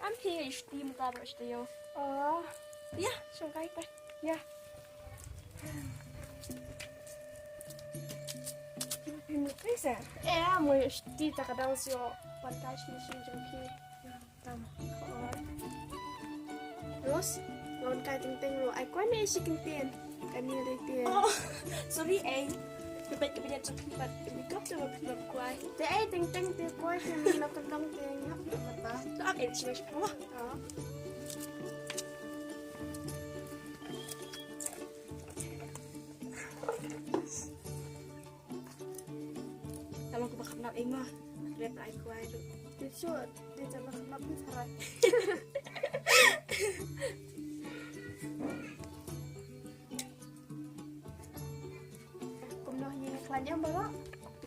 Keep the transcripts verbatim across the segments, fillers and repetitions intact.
Am phi ïa shuti mynta baroh shuti ïa. Oh. Ïa, shong kai pat. Ïa. Phi mut phi sa? Eh, mo ïa shuti ta ka dang sio. Wan kai shuti shuti jong phi. Tam. Oh. Rose, wan kai teng teng ruh. Ai kwai ne shi kyntien. Kane dei te. Oh, sorry eh. Ka bait ka bait ka bait ka bait ka bait ka bait. Te eh teng teng te kwai te mi na ka dang te ngap na mata. To ak eh shi bait. Oh. Oh. Tang long kaba kham nap ïa nga. Ret ai kwai ruh. Te shu, te jala kham nap ni tharai. Kumno hi khlaiñ ïa baroh?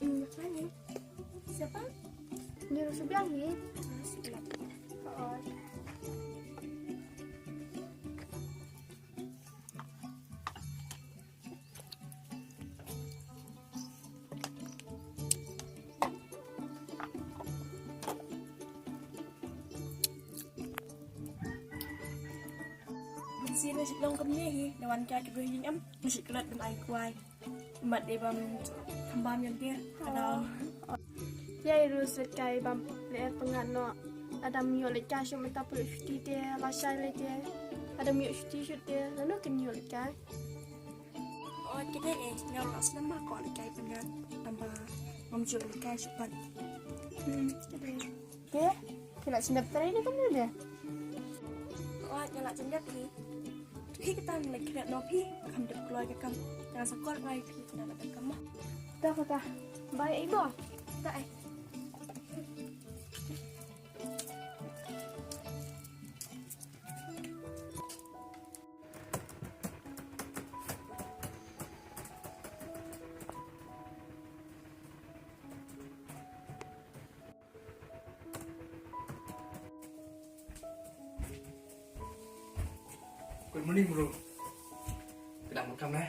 Hmm, khlaiñ ïa. Siapa? Ni ruh shu biang hi. Oh. Mynsiem ïa shu long kumne hi, da wan kia ki briew ïing em, mynsiem klet ban ai kwai. Mat dei bam kham bam ïa ki, ka dam. Ïa i Rose leit kai bam leit pyngngad noh. Lada ym ïoh leit kai shuh mynta pyrshah shuti te, lashai leit te. Lada ym ïoh shuti shuh te, lano kin ïoh leit kai. Oh, kidei eh, nga ruh la snem ba kwah leit kai pyngngad, tang ba ngam ju leit kai shuh pat. Hmm, kidei. Te, phi la sngap trei ne kumno de? Oh, nga la sngap hi. Phi kata leit khreh noh phi, kham dep kloi ka kam. Nga sa call ngai phi, kata la kam mo. Ta, ta, ta. Bye, eh, mo. Ta, eh. Good morning, bro. Ka dang bun kam, eh?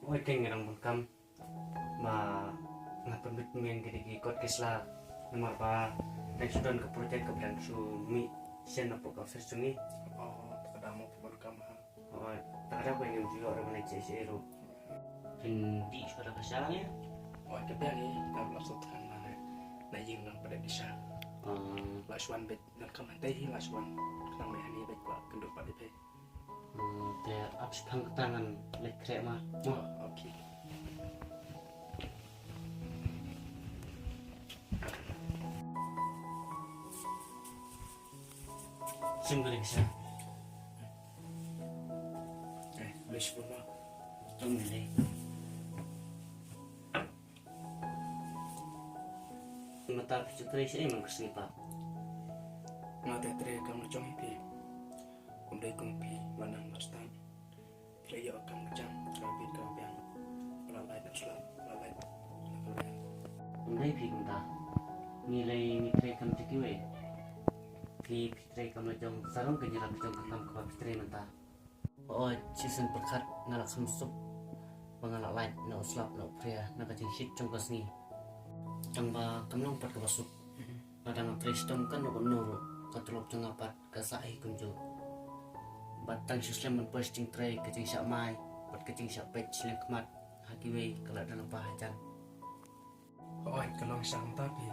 Oi, teng ka dang bun kam. Ma nga pynbit meng ki dei ki kot ki sla. Namar ba dang shu don ka project kaba dang shu mih shen hapoh ka office jong ngi. Oh, ta ka dang mo ki bun kam ha. Oh, ta ka dang ba ngim ju ïoh ruh ban leit sha sha ruh. Phin dih shuwa da ka sha ne? Oh, ka biang ngi ka lap sot kan ma ne. Na ïing nang pada di sha. Oh. La shuan bet nang kam hantai hi la shuan. Nang mai hani bet kwa kynduh pat di pe. Hmm, te ap shi phang kata ngan leit khreh ma. Mo. Oh, okay. Shim ka ring sha. Eh, lei shibun ma. Tong lei. Mynta phi trei shaei man ka sngi pa? Nga te trei kam jong phi. Kum dei kum phi, la nang la stad. Phi la ïoh kam ka jam, ka bit ka biang. La lait na slap, la lait na ka biang. Kum dei phi kumta. Ngi lei ngi trei kam jong kiwei. Phi phi trei kam la jong sarong ka jingïarap jong ka kam kaba phi trei mynta. Hooid, shisien pyrkhat nga la kham suk ba nga la lait na u slap na u phria na ka jingshit jong ka sngi. Tang ba kam long pat kaba suk. Lada nga trei shitom kano kano ruh ka tulop jong nga pat ka sah hi kumjuh. Bad tang shu slem ban poi sha jingtrei ka jingshah mai bad ka jingshah peit sha lyngkhmat ha kiwei ka la dang lypa hajan. Hooid, ka long shang ta phi.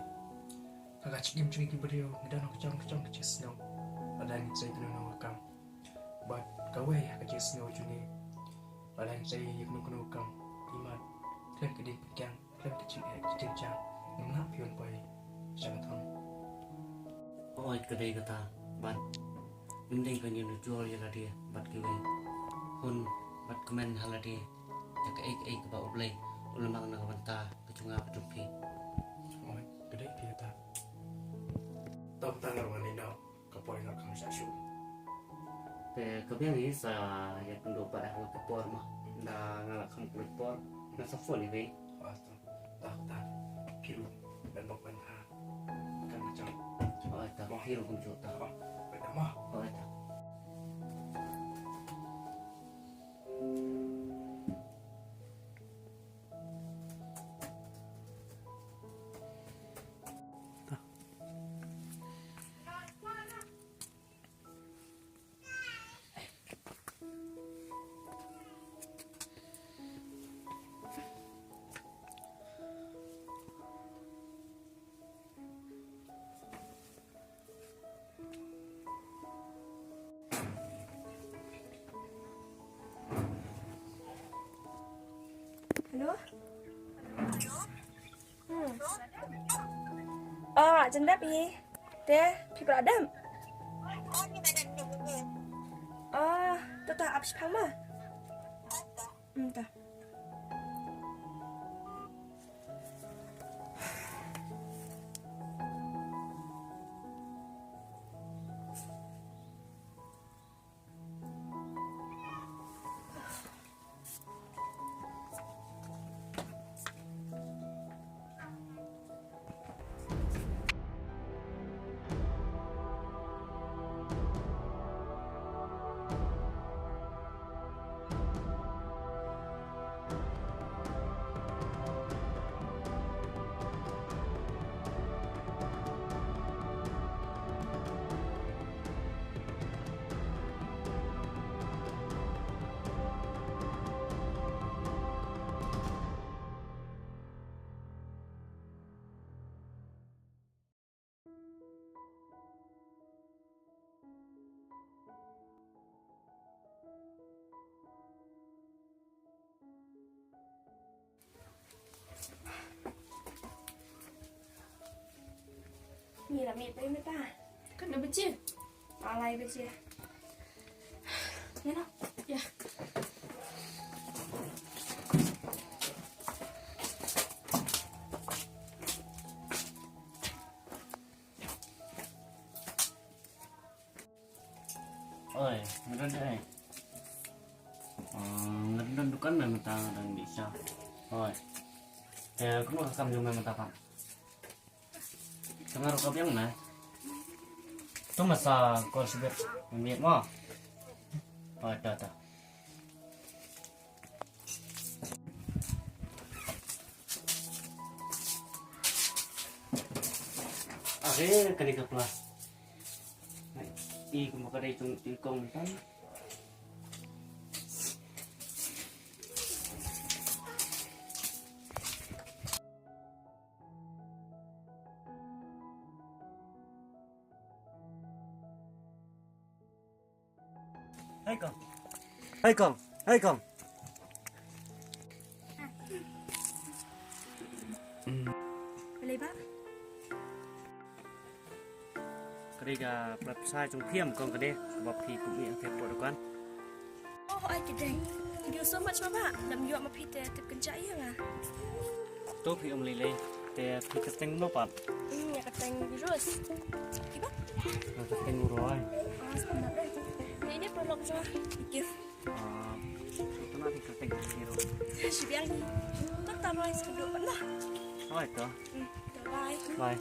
Ha ka jingim jong ki briew ngi don ka jong ka jong ka jingsngew. Lada ngi sei kano kano ka kam. Bad kawei ha ka jingsngew jong ngi. Lada ngi sei ïa kano kano ka kam. Imat khlem ka dei ka kiang, khlem ka jingeh ka jingjang. Ngam lah phi wan poi sha ka thong. Hooid, ka dei kata. Bad ngim dei ban ïanujor ïa lade bad kiwei. Hun bad kmen ha lade. Ïa kaei kaei kaba U Blei u la mang na ka bynta ka jong nga bad jong phi. Oi, ka dei phi kata. Tang tang ruh ngan ïeh noh, ka por nga kham shah shuh. Te ka biang hi sa ïakynduh pat ha ka por ma. Da nga la kham khlaiñ por nga sa phone ïa phi. Oi, tang. Tang tang. Phi ruh ban bok ban ha. Kan macam. Oi, tang. Phi ruh kumjuh tang. Oi, tang ma. Oi, tang. No? Hmm. Oh, jan dep hi. Te, phi pura dep. Oh, to ta ap shipang ma. Hmm, ta. Ngi la mih pei mynta. Katno baje? Lai baje. Ïa no. Ïa. Oi, nga don dei. Ah, nga don dukan me mynta, nga don dei sha. Oi. Te kumno ka kam jong me mynta pat? Te nga ruh ka biang me. To me sa call shibit me miet mo. Oi, to to. Are kane ka pla. Ai, i kumba ka dei jong i kong kan. Hai kong. Hai kong. Hai kong. Balei ba? Ka dei ka pla pisa jong phi em kong, ka dei kaba phi kum ïa ka pla dukan. Oh, ai ki dei. Thank you so much, Baba. Lam ïoh ma phi te tip kynjah ïa nga. To phi um lei lei. Te phi kyrteng no pat? Hmm, ïa kyrteng Rose. Phi ba? Nga kyrteng Roy. Ah, selamat deh. Ni ni peluk jo. Thank you. Ah, to na phi kyrteng Hero. Shi biang ni. Kata Roy seduh pat lah. Oi to. Hmm, to bye. Bye.